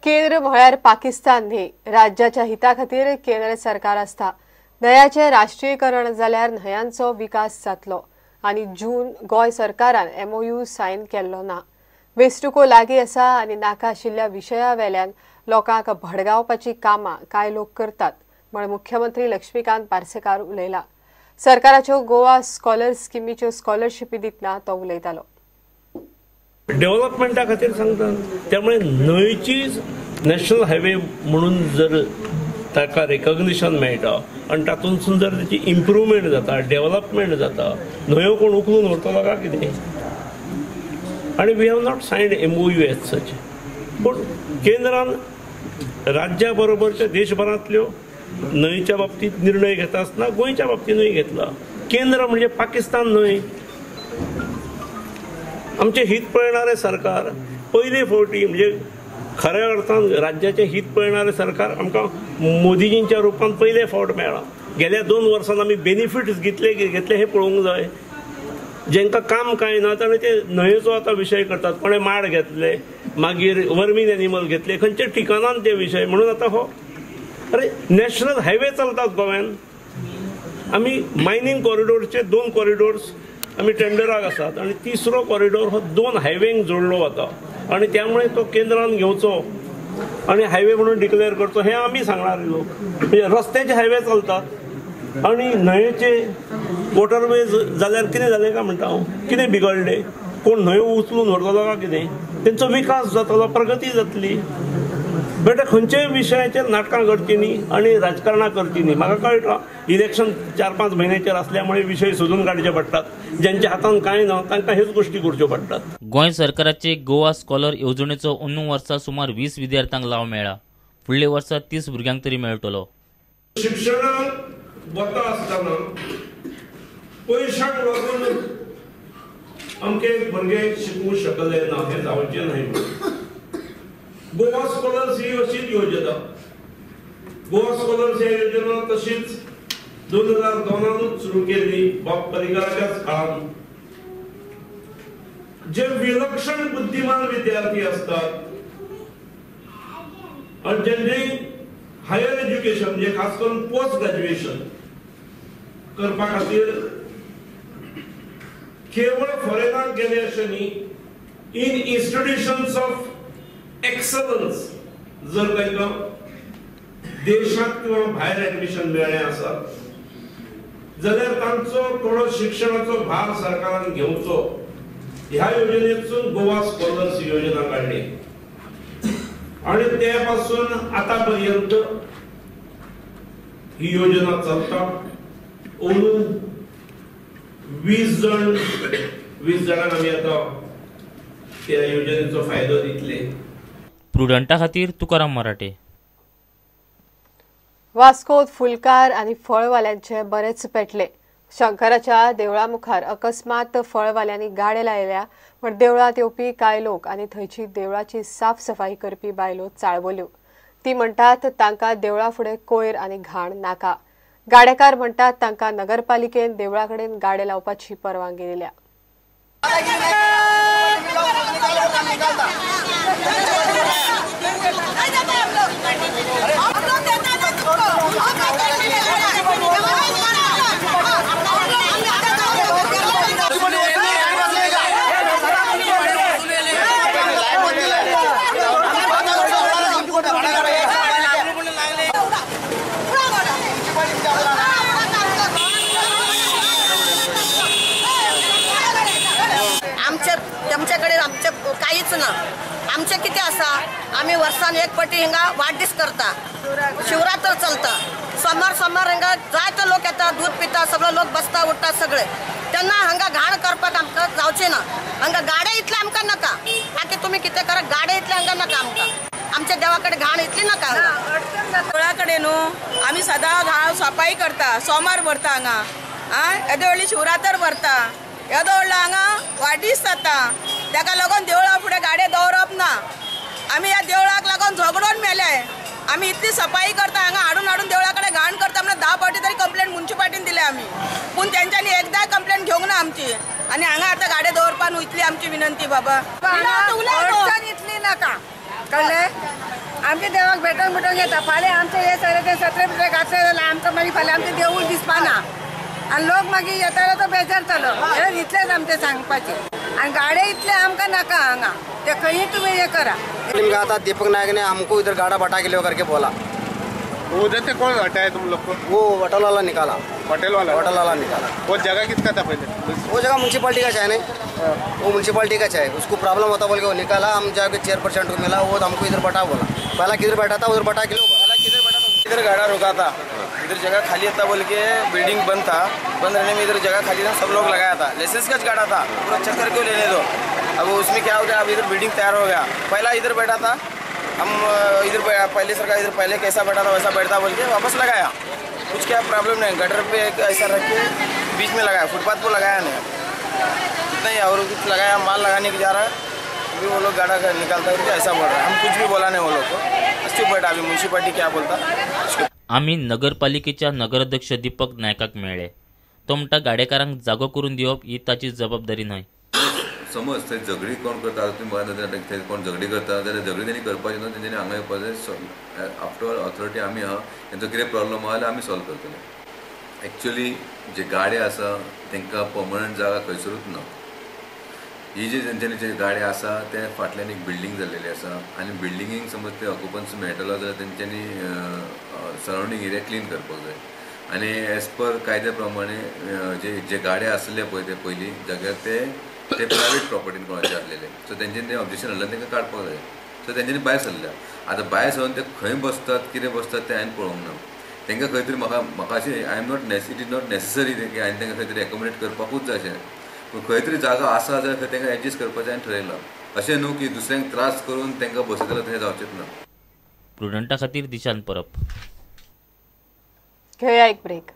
केंद्र म्हळ्यार पाकिस्तान न्ही, राज्याच्या हिता खातीर केंद्र सरकार आसता। न्हंयाचें राष्ट्रीयकरण जाल्यार न्हंयांचो विकास जातलो आनी जून गोंय सरकारान एमओयू सायन केल्लो ना। वेंचणुको लागीं आसा आनी नाका आशिल्ल्या विशया वेल्यान लोकांक भडगावपाची कामां कांय लोक करतात म्हण मुख्यमंत्री लक्ष्मीकांत पार्सेकार उलयला। सरकाराच्यो गोवा स्कॉलर स्किमीच्यो स्कॉलरशिपी दितना तो उलयतालो। डेव्हलपमेंटा खातीर सांगता, त्यामुळे न्हंयची नॅशनल हायवे म्हणून जर ताका रेकग्निशन मेळटा आनी तातूंतसून जर ताची इम्प्रुवमेंट जाता, डेव्हलपमेंट जाता, न्हंयो कोण उखलून व्हरतलो काय कितें? आनी we have not signed MOU as such, पूण केंद्रान राज्या बरोबरच्या देशभरांतल्यो न्हंयच्या बाबतींत निर्णय घेता आसतना गोंयच्या बाबतीनूय घेतला। केंद्र म्हणजे पाकिस्तान न्हय, आमचें हित पळयणारें सरकार पयले फावटी म्हणजे खऱ्या अर्थान राज्याचें हित पळयणारें सरकार आमकां मोदीजींच्या रुपान पयले फावट मेळ्ळां। गेल्या 2 वर्सांत आमी बेनिफिट्स घेतले घेतले हें पळोवंक जाय। जेंकां काम कांय ना ताणें ते न्हंयेचो आतां विशय करतात, कोणें माड घेतले, मागीर वर्मीन एनिमल घेतले, खंयच्या ठिकाणान ते विशय म्हणून आतां हो अरे नॅशनल हायवे चलतात गोव्यान। आमी मायनींग कॉरिडोरचे 2 कॉरिडोर्स आमी टेंडराक आसात आनी तिसरो कॉरिडोर हो 2 हायवेंक जोडलो वता आनी त्यामुळे तो केंद्रान घेवचो आनी हायवे म्हणून डिक्लेअर करचो हें आमी सांगणारे लोक। म्हणजे रस्त्याचे हायवे चलतात आनी न्हंयेचे वॉटरवेज जाल्यार कितें जालें काय म्हणटा हांव, कितें बिगडलें? कोण न्हंयो उचलून व्हरतलो काय कितें? तेंचो विकास जातलो, प्रगती जातली। बेटा खंयच्याय विशयाचेर नाटकां करची न्ही आनी राजकारणां करची न्ही। म्हाका कळटा इलेक्शन 4-5 म्हयन्याचेर आसल्यामुळे विशय सोदून काडचे पडटात, ज्यांच्या हातान कांय ना तांकां हेच गोश्टी करच्यो पडटात। गोंय सरकाराचे गोवा स्कॉलर येवजणेचो अंदू वर्सा सुमार 20 विद्यार्थ्यांक लाव मेळ्ळा, फुडल्या वर्सा 30 भुरग्यांक तरी मेळटलो। शिक्षणाक वता आसतना पयशांक लागून अमके भुरगे शिकूंक शकले ना हें जावचें न्हय। गोवा स्कॉलर्स ही अशीच योजना, गोवा स्कॉलर्स ही योजना तशीच 2002 सुरू केली बाब पर्रीकराच्याच काळान। जे विलक्षण बुद्धिमान विद्यार्थी असतात आणि ज्यांनी हायर एज्युकेशन म्हणजे खास करून पोस्ट ग्रॅज्युएशन करपा खातीर केवळ फॉरेनाक गेले अशें न्ही, इन इन्स्टिट्यूशन्स ऑफ एक्सलन्स जर तांकां देशांत किंवा भायर एडमिशन मेळ्ळें आसा जाल्यार तांचो थोडो शिक्षणाचो भार सरकारान घेवचो। ह्या योजनेतसून गोवा स्कॉलर्स योजना काडली आनी ते पासून आतां पर्यंत ही योजना चलता। अंदू 20 जाणांक आमी आतां त्या योजनेचो फायदो दितले। प्रुडंटा खातीर तुकाराम मराठे। वास्कोत फुलकार आनी फळवाल्यांचे बरेच पेटले। शंकराच्या देवळा मुखार अकस्मात फळवाल्यांनी गाडे लायल्या पण देवळांत येवपी कांय लोक आनी थंयची देवळाची साफसफाई करपी बायलो चाळवल्यो। ती म्हणटात तांकां देवळा फुडें कोयर आनी घाण नाका। गाडेकार म्हणटात तांकां नगरपालिकेन देवळा कडेन गाडे लावपाची परवानगी दिल्या। आमच्याकडे आमचे काहीच ना, आमचे कितें आसा, आमी वर्सान एक पटी हिंगा वाडदीस करता, शिवरात्र चलता, सोमार सोमार हिंगा जायते लोक येता, दूद पिता, सगळे लोक बसता उठता सगळे, तेन्ना हांगा घाण करपाक आमकां जावचें ना। हांगा गाडे इतले आमकां नाका, बाकी तुमी कितें करा, गाडे इतले हांगा नाका आमकां, आमच्या देवा कडेन घाण इतली नाका। देवळा कडेन न्हू आमी सदां घाण सफाई करता, सोमार भरता हांगा, आं येदे व्हडली शिवरात्र भरता, येदो व्हडलो हांगा वाडदीस जाता, ताका लागून देवळा फुडें गाडे दवरप ना। आमी ह्या देवळाक लागून झगडोन मेले, आमी इतली सफाई करता हांगा, हाडून हाडून देवळा कडेन घाण करता म्हणून 10 फावटी तरी कंप्लेन म्युनिसिपालिटीन दिल्या आमी, पूण तेंच्यांनी एकदां कंप्लेन घेवंक ना आमची। आनी हांगा आतां गाडे दवरपाक न्हू इतली आमची विनंती बाबा। अडचण इतली नाका, कळ्ळें? आमच्या देवाक भेटोंक बिटोंक येता. फाल्यां आमचें हें सगळें तें सत्रे बित्रे घातलें जाल्यार आमकां मागीर फाल्यां आमचें देवूळ दिसपाना आनी लोक मागीर येतालो तो बेजारतलो. हें इतलेंच आमचें सांगपाचें. आनी गाडे इतले आमकां नाका हांगा, ते खंयी तुमी हें करा. गया था दीपक नायक ने हमको इधर गाड़ा बटा के लिए करके बोला. उधर से कौन हटाया तुम लोग को? वो होटल वाला निकाला. होटल वाला? होटल वाला निकाला. वो जगह किसका था पहले? वो जगह म्यूनसिपालिटी का चाहे नहीं, वो म्यूनसिपालिटी का चाहे, उसको प्रॉब्लम होता बोल के वो निकाला. हम जाके चेयरपर्सन को मिला, वो हमको इधर बटा बोला. पहला किधर बैठा था उधर बटा के लो. किधर बैठा था? इधर गाड़ा रुका था, इधर जगह खाली था बोल के बिल्डिंग बंद था, बंद रहने में इधर जगह खाली था, सब लोग लगाया था. लाइसेंस का गाड़ा था, पूरा चक्कर क्यों लेने दो. अब उसमें क्या हो गया, अब इधर बिल्डिंग तैयार हो गया. पहला इधर बैठा था हम, इधर पहले सरकार इधर पहले कैसा बैठा था वैसा बैठता बोल के वापस लगाया. कुछ क्या प्रॉब्लम नहीं, गटर पे एक ऐसा रख के बीच में लगाया, फुटपाथ पर लगाया नहीं इतना ही. और कुछ लगाया, माल लगाने की जा रहा है अभी वो लोग गाड़ा निकालता है ऐसा बोल रहा है. हम कुछ भी बोला नहीं वो लोग को, चुप बैठा. अभी म्यूनसिपालिटी क्या बोलता. आमी नगरपालिकेच्या नगराध्यक्ष दीपक नायकाक मेळ्ळे. तो म्हणटा गाडेकारांक जागो करून दिवप ही ताची जबाबदारी न्हय. समज थंय झगडी कोण करता, आतां तुमी पळयता थंय कोण झगडी करता जाल्यार झगडी तेणी करपाची न्हू, तेंच्यांनी हांगा येवपाक जाय. आफ्टर ऑल ऑथॉरिटी आमी आहा, तेंचो कितें प्रॉब्लम आहा जाल्यार आमी सॉल्व करतले. एक्चुअली जे गाडे आसा तांकां पर्मनंट जागा खंयसरूच ना. ही जी तेंच्यांनी जे गाडे आसा ते फाटल्यान एक बिल्डींग जाल्लेली आसा आनी बिल्डिंगेक समज ते ऑक्युपन्स मेळटलो जाल्यार तेंच्यांनी सरावंडींग एरिया क्लीन करपाक जाय. आनी एज पर कायद्या प्रमाणे जे जे गाडे आसले पळय ते पयलीं जाग्यार ते ते प्रायवेट प्रॉपर्टीन कोणाचे आसलेले, सो तेंच्यांनी ते ऑब्जेक्शन हाडलें, तांकां काडपाक जाय. सो तेंच्यांनी भायर सरल्या. आतां भायर सरून ते खंय बसतात कितें बसतात तें हांवें पळोवंक ना. तांकां खंय तरी म्हाका म्हाका अशें I am not it is not necessary की हांवें तांकां खंय तरी एकोमोडेट करपाकूच जाय अशें, पूण खंय तरी जागा आसा जाल्यार खंय तांकां एडजस्ट करपाचें हांवें ठरयलां. अशें न्हू की दुसऱ्यांक त्रास करून तांकां बसयतलो तशें जावचेंच ना. प्रुडंटा खातीर दिशान परब. घेवया एक ब्रेक.